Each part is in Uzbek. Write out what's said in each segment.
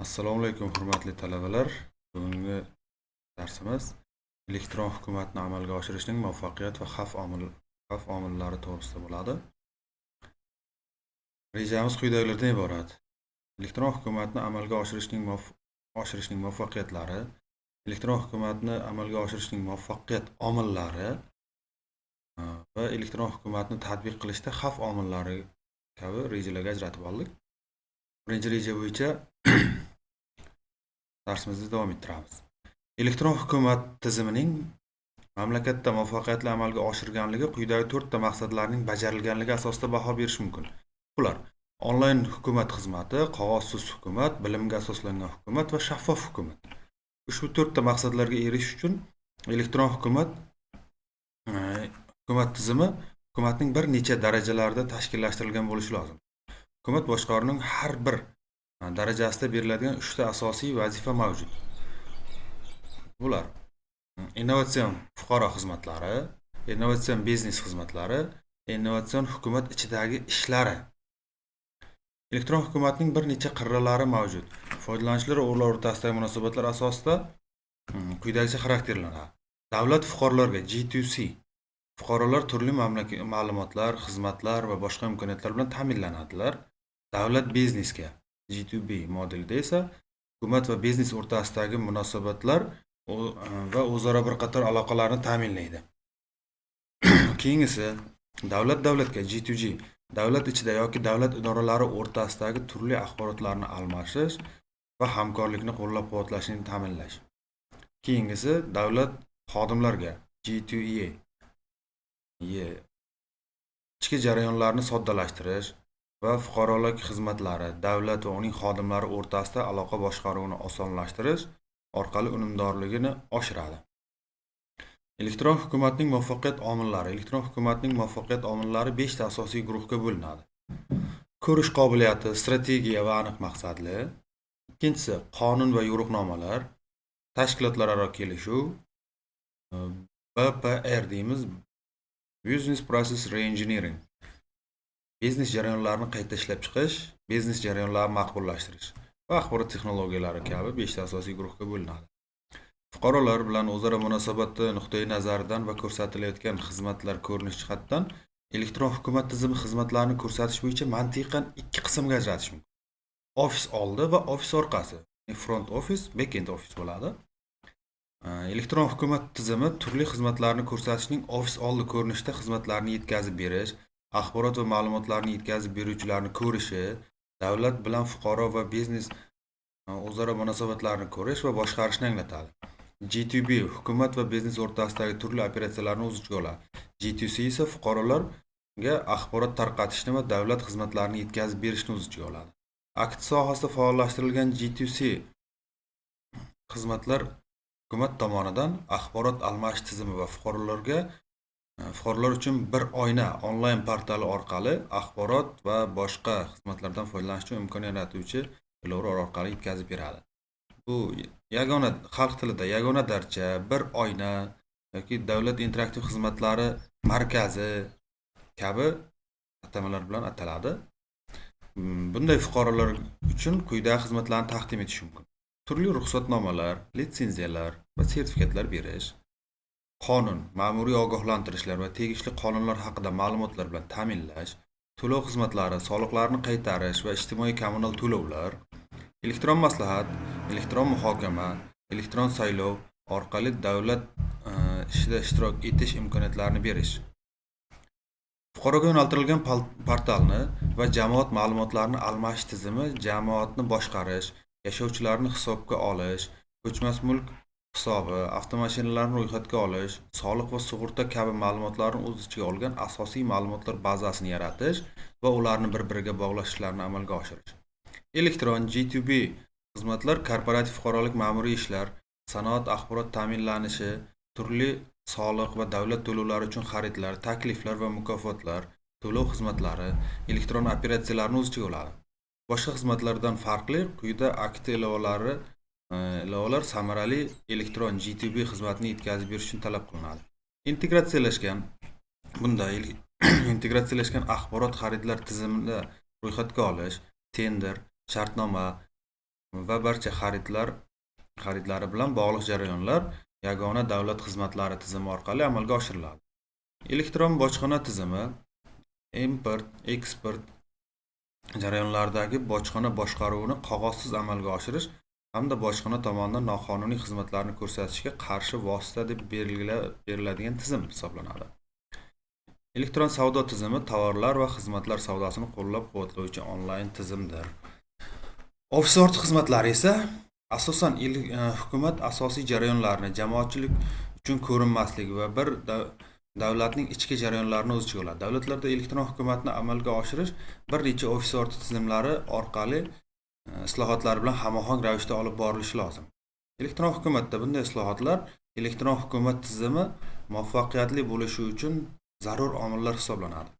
Assalomu alaykum, hurmatli talabalar. Bugungi darsimiz elektron hukumatni amalga oshirishning muvaffaqiyat va xavf omillari to'g'risida bo'ladi. Rejamiz quyidagilardan iborat. Elektron hukumatni amalga oshirishning muvaffaqiyatlari, elektron hukumatni amalga oshirishning muvaffaqiyat omillari va elektron hukumatni tatbiq qilishda xavf omillari kabi rejalarga ajratib oldik. Birinchi reja bo'yicha darsimizni davom ettiramiz. Elektron hukumat tizimining mamlakatda muvaffaqiyatli amalga oshirilganligi quyidagi to'rtta maqsadlarning bajarilganligi asosida baho berish mumkin. Bular: onlayn hukumat xizmati, qog'ozsiz hukumat, bilimga asoslangan hukumat va shaffof hukumat. Ushbu to'rtta maqsadlarga erishish uchun elektron hukumat tizimi hukumatning bir necha darajalarida tashkillashtirilgan bo'lishi lozim. Hukumat boshqaruvining har bir darajasida beriladigan uchta asosiy vazifa mavjud. Bular: innovatsion fuqaro xizmatlari, innovatsion biznes xizmatlari, innovatsion hukumat ichidagi ishlari. Elektron hukumatning bir necha qirralari mavjud. Foydalanuvchilar va ular o'rtasidagi munosabatlar asosida quyidagicha xarakterlanadi. Davlat fuqarolarga, G2C, fuqarolar turli ma'lumotlar, xizmatlar va boshqa imkoniyatlar bilan ta'minlanadilar. Davlat biznesga, G2B modelida esa hukumat va biznes o'rtasidagi munosabatlar va o'zaro bir qator aloqalarni ta'minlaydi. Keyingisi davlat davlatga, G2G, davlat ichida yoki davlat idoralari o'rtasidagi turli axborotlarni almashish va hamkorlikni qo'llab-quvvatlashni ta'minlash. Keyingisi davlat xodimlarga, G2E, ichki jarayonlarni soddalashtirish va fuqarolik xizmatlari, davlat va uning xodimlari o'rtasida aloqa boshqaruvini osonlashtirish orqali unumdorligini oshiradi. Elektron hukumatning muvaffaqiyat omillari. Elektron hukumatning muvaffaqiyat omillari beshta asosiy guruhga bo'linadi. Ko'rish qobiliyati, strategiya va aniq maqsadli. Ikkinchisi qonun va yo'riqnomalar, tashkilotlararo kelishuv, BPR deymiz, Business Process Reengineering. Biznes jarayonlarini qayta ishlab chiqish, biznes jarayonlarini maqbullashtirish va axborot texnologiyalari kabi beshta asosiy guruhga bo'linadi. Fuqarolar bilan o'zaro munosabati nuqtai nazaridan va ko'rsatilayotgan xizmatlar ko'rinishi jihatidan elektron hukumat tizimi xizmatlarini ko'rsatish bo'yicha mantiqan ikki qismga ajratish mumkin. Ofis oldi va ofis orqasi. Front office, back end office bo'ladi. Elektron hukumat tizimi turli xizmatlarni ko'rsatishning ofis oldi ko'rinishida xizmatlarni yetkazib berish, axborot va ma'lumotlarni yetkazib beruvchilarni ko'rishi, davlat bilan fuqaro va biznes o'zaro munosabatlarni ko'rish va boshqarishni anglatadi. G2B hukumat va biznes o'rtasidagi turli operatsiyalarni o'z ichiga oladi. G2C esa fuqarolarga axborot tarqatishni va davlat xizmatlarini yetkazib berishni o'z ichiga oladi. AKT sohasida faollashtirilgan G2C xizmatlar hukumat tomonidan axborot almashish tizimi va fuqarolar uchun bir oyna onlayn portali orqali axborot va boshqa xizmatlardan foydalanish uchun imkon yaratuvchi ilovalar orqali yetkazib beradi. Bu yagona, xalq tilida yagona darcha, bir oyna yoki davlat interaktiv xizmatlari markazi kabi atamalar bilan ataladi. Bunday fuqarolar uchun quyidagi xizmatlarni taqdim etish mumkin. Turli ruxsatnomalar, litsenziyalar va sertifikatlar berish, qonun, ma'muriy ogohlantirishlar va tegishli qonunlar haqida ma'lumotlar bilan ta'minlash, to'lov xizmatlari, soliqlarni qaytarish va ijtimoiy kommunal to'lovlar, elektron maslahat, elektron muhokama, elektron saylov orqali davlat ishida ishtirok etish imkoniyatlarini berish. Fuqaroga yo'naltirilgan portalni va jamoat ma'lumotlarini almashish tizimi jamoatni boshqarish, yashovchilarni hisobga olish, ko'chmas mulk hisobi, avtomashinalarni ro'yxatga olish, soliq va sug'urta kabi ma'lumotlarni o'z ichiga olgan asosiy ma'lumotlar bazasini yaratish va ularni bir-biriga bog'lash ishlarini amalga oshirish. Elektron G2B xizmatlar korporativ fuqarolik ma'muriy ishlar, sanoat axborot ta'minlanishi, turli soliq va davlat to'lovlari uchun xaridlar, takliflar va mukofotlar, to'lov xizmatlari, elektron operatsiyalarni o'z ichiga oladi. Boshqa xizmatlardan farqli quyida AKT ilovalar samarali elektron G2B xizmatini yetkazib berish uchun talab qilinadi. Integratsiyalashgan Bunda integratsiyalashgan axborot xaridlar tizimida ro'yxatga olish, tender, shartnoma Va barcha xaridlari bilan bog'liq jarayonlar yagona davlat xizmatlari tizimi orqali amalga oshiriladi. Elektron bojxona tizimi import, eksport jarayonlaridagi bojxona boshqaruvini qog'ozsiz amalga oshirish hamda bojxona tomonidan noqonuniy xizmatlarni ko'rsatishga qarshi vosita deb belgilab beriladigan tizim hisoblanadi. Elektron savdo tizimi tovarlar va xizmatlar savdosini qo'llab-quvvatlovchi onlayn tizimdir. Ofis orti xizmatlari esa asosan hukumat asosiy jarayonlarini jamoatchilik uchun ko'rinmasligi va bir davlatning ichki jarayonlarini o'z ichiga oladi. Davlatlarda elektron hukumatni amalga oshirish bir necha ofis orti tizimlari orqali islohotlar bilan hamohang ravishda olib borilishi lozim. Elektron hukumatda bunday islohotlar elektron hukumat tizimi muvaffaqiyatli bo'lishi uchun zarur omillar hisoblanadi.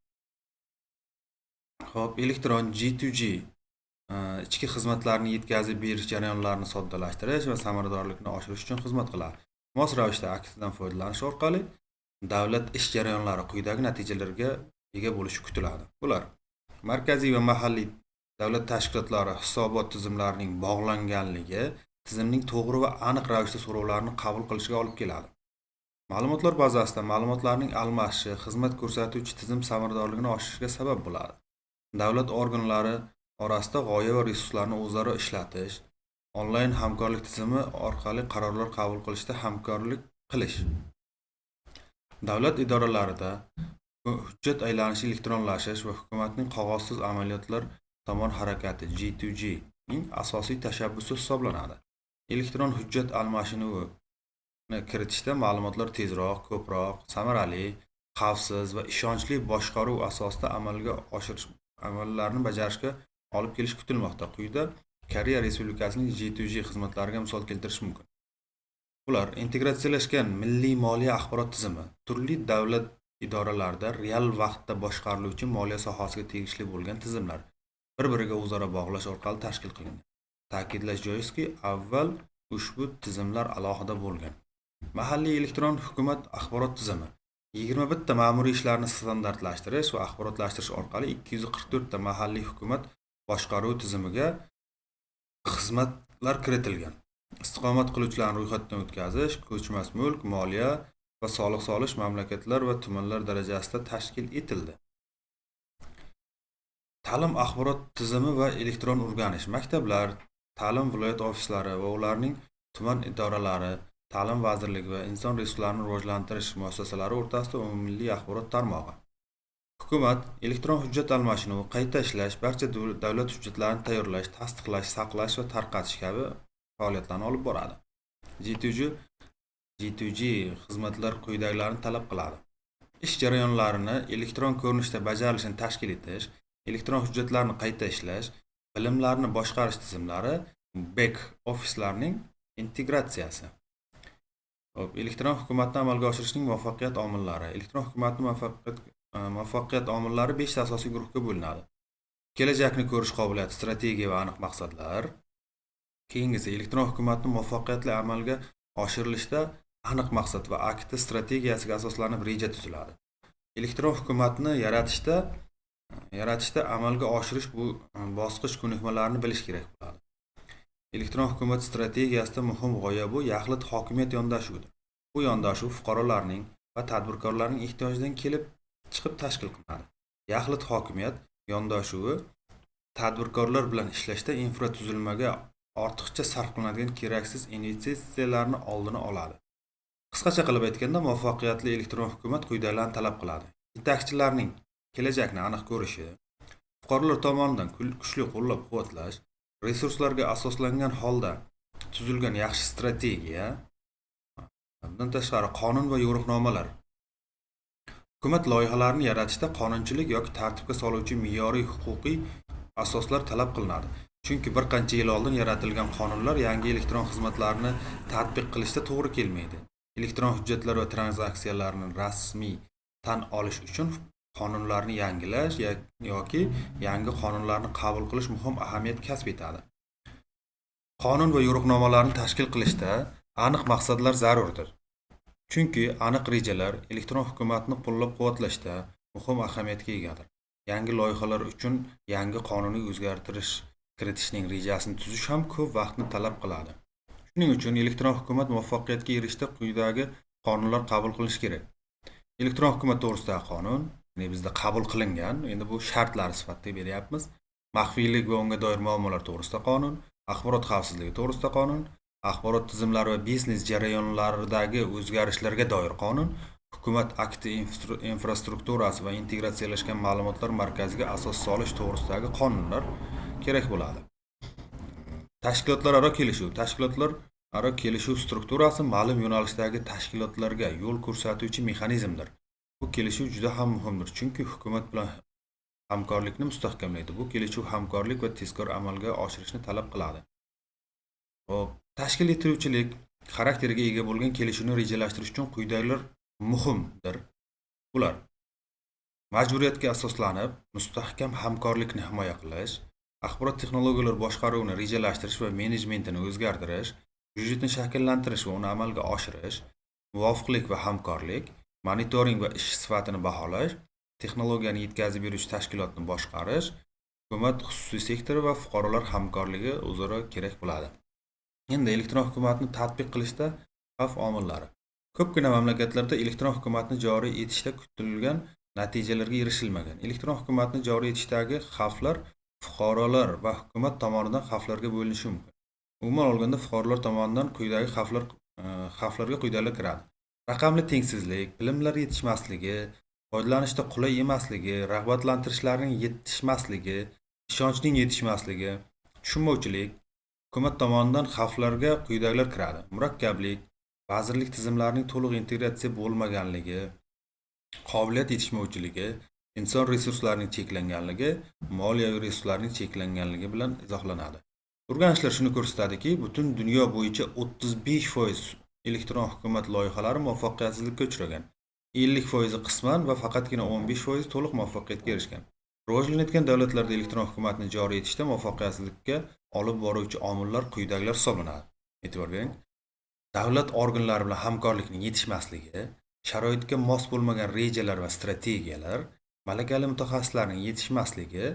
Xo'p, elektron G2G ichki xizmatlarni yetkazib berish jarayonlarini soddalashtirish va samaradorlikni oshirish uchun xizmat qiladi. Mos ravishda AKTdan foydalanish orqali davlat ish jarayonlari quyidagi natijalarga ega bo'lishi kutiladi. Bular: markaziy va mahalliy davlat tashkilotlari hisobot tizimlarining bog'langanligi tizimning to'g'ri va aniq ravishda so'rovlarni qabul qilishiga olib keladi. Ma'lumotlar bazasida ma'lumotlarning almashishi xizmat ko'rsatuvchi tizim samaradorligini oshirishiga sabab bo'ladi. Davlat organlari orasida g'oya va resurslarni o'zaro ishlatish, onlayn hamkorlik tizimi orqali qarorlar qabul qilishda hamkorlik qilish. Davlat idoralarida hujjat aylanishi elektronlashish va hukumatning qog'ozsiz amaliyotlar tomon harakati G2G ning asosiy tashabbusi hisoblanadi. Elektron hujjat almashinuvini kiritishda ma'lumotlar tezroq, ko'proq, samarali, xavfsiz va ishonchli boshqaruv asosida amalga oshirish amallarni bajarishga olib kelish kutilmoqda. Quyida Koreya Respublikasining G2G xizmatlariga misol keltirish mumkin. Ular: integratsiyalashgan milliy moliya axborot tizimi, turli davlat idoralarida real vaqtda boshqariluvchi moliya sohasiga tegishli bo'lgan tizimlar bir-biriga o'zaro bog'lash orqali tashkil qilingan. Ta'kidlash joizki, avval ushbu tizimlar alohida bo'lgan. Mahalliy elektron hukumat axborot tizimi 21 ta ma'muriy ishlarni standartlashtirish va axborotlashtirish orqali 244 ta mahalliy hukumat boshqaruvi tizimiga xizmatlar kiritilgan. Istiqomat qiluvchilarni ro'yxatdan o'tkazish, ko'chmas mulk, moliya va soliq solish mamlakatlar va tumanlar darajasida tashkil etildi. Ta'lim axborot tizimi va elektron o'rganish maktablar, ta'lim viloyat ofislari va ularning tuman idoralari, Ta'lim vazirligi va inson resurslarini rivojlantirish muassasalari o'rtasida umummilliy axborot tarmog'i. Hukumat elektron hujjat almashinuvi, qayta ishlash, barcha davlat hujjatlarini tayyorlash, tasdiqlash, saqlash va tarqatish kabi faoliyatlarni olib boradi. G2G xizmatlar quyidagilarni talab qiladi: ish jarayonlarini elektron ko'rinishda bajarilishini tashkil etish, elektron hujjatlarni qayta ishlash, bilimlarni boshqarish tizimlari, back ofislarning integratsiyasi. Xo'p, elektron hukumatni amalga oshirishning muvaffaqiyat omillari. Elektron hukumatni muvaffaqiyat omillari 5 ta asosiy guruhga bo'linadi. Kelajakni ko'rish qobiliyati, strategiya va aniq maqsadlar. Keyingisi, elektron hukumatni muvaffaqiyatli amalga oshirilishda aniq maqsad va AKT strategiyasiga asoslanib reja tuziladi. Elektron hukumatni yaratishda amalga oshirish bu bosqich ko'nikmalarini bilish kerak bo'ladi. Elektron hukumat strategiyasida muhim g'oya bu yaxlit hokimiyat yondashuvidir. Bu yondashuv fuqarolarning va tadbirkorlarning ehtiyojidan kelib chiqib tashkil qilinadi. Yaxlit hokimiyat yondashuvi tadbirkorlar bilan ishlashda infratuzilmaga ortiqcha sarf qilinadigan keraksiz investitsiyalarni oldini oladi. Qisqacha qilib aytganda, muvaffaqiyatli elektron hukumat quyidagilarni talab qiladi: yetakchilarning kelajakni aniq ko'rishi, fuqarolar tomonidan kuchli qo'llab-quvvatlash, resurslarga asoslangan holda tuzilgan yaxshi strategiya, bundan tashqari, qonun va yo'riqnomalar. Hukumat loyihalarini yaratishda qonunchilik yoki tartibga soluvchi me'yoriy huquqiy asoslar talab qilinadi. Chunki bir qancha yil oldin yaratilgan qonunlar yangi elektron xizmatlarni tatbiq qilishda to'g'ri kelmaydi. Elektron hujjatlar va tranzaksiyalarni rasmiy tan olish uchun qonunlarni yangilash yoki yangi qonunlarni qabul qilish muhim ahamiyat kasb etadi. Qonun va yo'riqnomalarni tashkil qilishda aniq maqsadlar zarurdir. Chunki aniq rejalar elektron hukumatni qo'llab-quvvatlashda muhim ahamiyatga egadir. Yangi loyihalar uchun yangi qonuniy o'zgartirish kiritishning rejasini tuzish ham ko'p vaqtni talab qiladi. Shuning uchun elektron hukumat muvaffaqiyatga erishishda quyidagi qonunlar qabul qilinishi kerak. Elektron hukumat to'g'risidagi qonun, ya'ni bizda qabul qilingan, endi bu shartlari sifatida beryapmiz. Maxfiylik va unga doir muammolar to'g'risida qonun, axborot xavfsizligi to'g'risida qonun, axborot tizimlari va biznes jarayonlaridagi o'zgarishlarga doir qonun, hukumat akti infrastrukturasi va integratsiyalashgan ma'lumotlar markaziga asos solish to'g'risidagi qonunlar kerak bo'ladi. Tashkilotlararo kelishuv. Tashkilotlararo kelishuv strukturasi ma'lum yo'nalishdagi tashkilotlarga yo'l ko'rsatuvchi mexanizmdir. Bu kelishuv juda ham muhimdir, chunki hukumat bilan hamkorlikni mustahkamlaydi. Bu kelishuv hamkorlik va tezkor amalga oshirishni talab qiladi. Xo'p, tashkil etuvchilik xarakteriga ega bo'lgan kelishuvni rejalashtirish uchun quyidagilar muhimdir. Bular: majburiyatga asoslanib mustahkam hamkorlikni himoya qilish, axborot texnologiyalari boshqaruvini rejalashtirish va menejmentini o'zgartirish, byudjetni shakllantirish va uni amalga oshirish, muvofiqlik va hamkorlik, monitoring va ish sifatini baholash, texnologiyani yetkazib beruvchi tashkilotni boshqarish, hukumat, xususiy sektor va fuqarolar hamkorligi o'zaro kerak bo'ladi. Endi elektron hukumatni tatbiq qilishda xavf omillari. Ko'pgina mamlakatlarda elektron hukumatni joriy etishda kutilgan natijalarga erishilmagan. Elektron hukumatni joriy etishdagi xavflar fuqarolar va hukumat tomonidan xavflarga bo'linishi mumkin. Umuman olganda, fuqarolar tomonidan quyidagi xavflarga quyidagilar kiradi. Raqamli tengsizlik, bilimlar yetishmasligi, foydalanishda qulay emasligi, rag'batlantirishlarning yetishmasligi, ishonchning yetishmasligi, tushunmovchilik. Hukumat tomonidan xavflarga quyidagilar kiradi. Murakkablik, vazirlik tizimlarining to'liq integratsiya bo'lmaganligi, qobiliyat yetishmovchiligi, inson resurslarining cheklanganligi, moliyaviy resurslarning cheklanganligi bilan izohlanadi. O'rganishlar shuni ko'rsatadiki, butun dunyo bo'yicha 35% elektron hukumat loyihalari muvaffaqiyatsizlikka uchragan. 50% qisman va faqatgina 15% to'liq muvaffaqiyatga erishgan. Rivojlanayotgan davlatlarda elektron hukumatni joriy etishda muvaffaqiyatsizlikka olib boruvchi omillar quyidagilar hisoblanadi. E'tibor bering. Davlat organlari bilan hamkorlikning yetishmasligi, sharoitga mos bo'lmagan rejalar va strategiyalar, malakali mutaxassislarning yetishmasligi,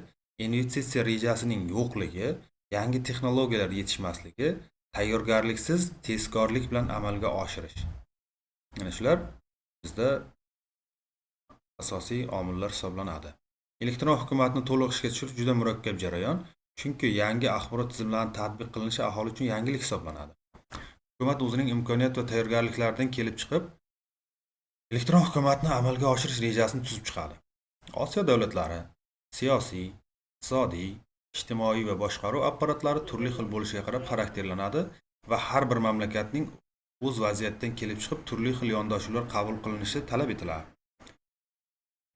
investitsiya rejasining yo'qligi, yangi texnologiyalar yetishmasligi, tayyorgarliksiz tezkorlik bilan amalga oshirish. Mana shular bizda asosiy omillar hisoblanadi. Elektron hukumatni to'liq ishga tushirish juda murakkab jarayon, chunki yangi axborot tizimlarining tatbiq qilinishi aholi uchun yangilik hisoblanadi. Hukumat o'zining imkoniyat va tayyorgarliklaridan kelib chiqib, elektron hukumatni amalga oshirish rejasini tuzib chiqadi. Osiyo davlatlari siyosiy, iqtisodiy, ijtimoiy va boshqaruv apparatlari turli xil bo'lishiga qarab xarakterlanadi va har bir mamlakatning o'z vaziyatidan kelib chiqib turli xil yondashuvlar qabul qilinishi talab etiladi.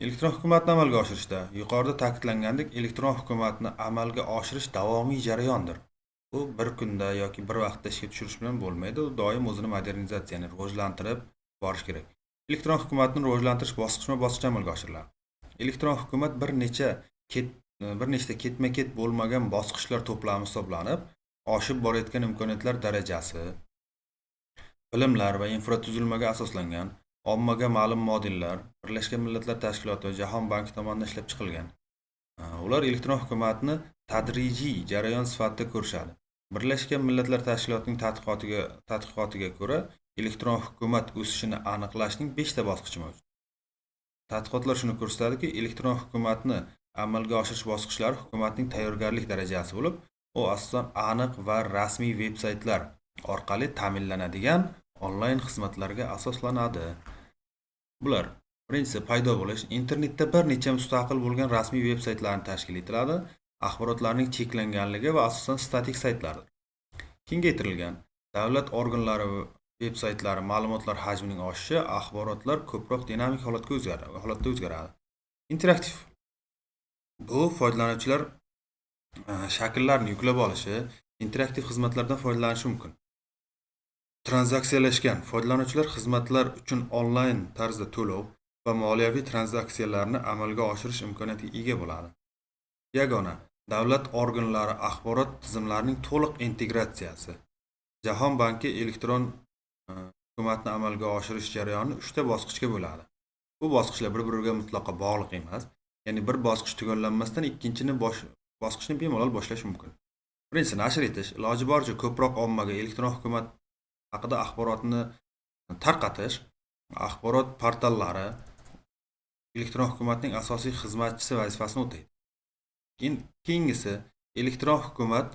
Elektron hukumatni amalga oshirishda yuqorida ta'kidlangandek, elektron hukumatni amalga oshirish davomiy jarayondir. Bu bir kunda yoki bir vaqtda ishga tushirish bilan bo'lmaydi. U doim o'zini modernizatsiyani rivojlantirib borish kerak. Elektron hukumatni rivojlantirish bosqichma-bosqich amalga oshiriladi. Elektron hukumat bir nechta ketma-ket bo'lmagan bosqichlar to'plami hisoblanib, oshib borayotgan imkoniyatlar darajasi, bilimlar va infratuzilmaga asoslangan ommaga ma'lum modellar Birlashgan Millatlar Tashkiloti va Jahon banki tomonidan ishlab chiqilgan. Ular elektron hukumatni tadrijiy jarayon sifatida ko'rishadi. Birlashgan Millatlar Tashkilotining tadqiqotiga ko'ra, elektron hukumat o'sishini aniqlashning 5 ta bosqichi mavjud. Tadqiqotlar shuni ko'rsatadiki, elektron hukumatni amalga oshirish bosqichlari hukumatning tayyorgarlik darajasi bo'lib, u asosan aniq va rasmiy veb-saytlar orqali ta'minlanadigan onlayn xizmatlarga asoslanadi. Bular: birinchisi, paydo bo'lish. Internetda bir necha mustaqil bo'lgan rasmiy veb-saytlarni tashkil etiladi. Axborotlarning cheklanganligi va asosan statik saytlardir. Kengaytirilgan davlat organlari veb-saytlari ma'lumotlar hajmining oshishi, axborotlar ko'proq dinamik holatga o'zgaradi, holatda o'zgaradi. Interaktiv. Bu foydalanuvchilar shakllarni yuklab olishi, interaktiv xizmatlardan foydalanishi mumkin. Tranzaksiyalashgan foydalanuvchilar xizmatlar uchun onlayn tarzda to'lov va moliyaviy tranzaksiyalarni amalga oshirish imkoniyatiga ega bo'ladi. Yagona davlat organlari axborot tizimlarining to'liq integratsiyasi. Jahon banki elektron hukumatni amalga oshirish jarayonini 3 ta bosqichga bo'ladi. Bu bosqichlar bir-biriga mutlaqo bog'liq emas. Ya'ni bir bosqich tugallanmasdan ikkinchini bosqichni bemalol boshlash mumkin. Birinchisi, nashr etish, iloji boricha ko'proq ommaga elektron hukumat haqida axborotni tarqatish. Axborot portallari elektron hukumatning asosiy xizmatchisi vazifasini o'taydi. Keyingisi, elektron hukumat,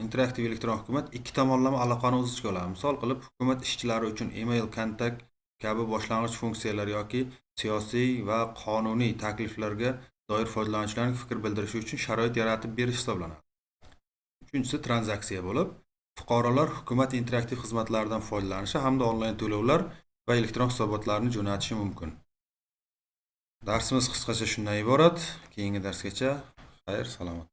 interaktiv elektron hukumat ikki tomonlama aloqani o'z ichiga oladi. Misol qilib, hukumat ishchilari uchun email, kontakt kabi boshlang'ich funksiyalar yoki siyosiy va qonuniy takliflarga doir foydalanuvchilarning fikr bildirishi uchun sharoit yaratib berish hisoblanadi. Uchinchisi, tranzaksiya bo'lib, fuqarolar hukumat interaktiv xizmatlaridan foydalanishi hamda onlayn to'lovlar va elektron hisobotlarni jo'natishi mumkin. Darsimiz qisqacha shundan iborat. Keyingi darsgacha xayr, salomat.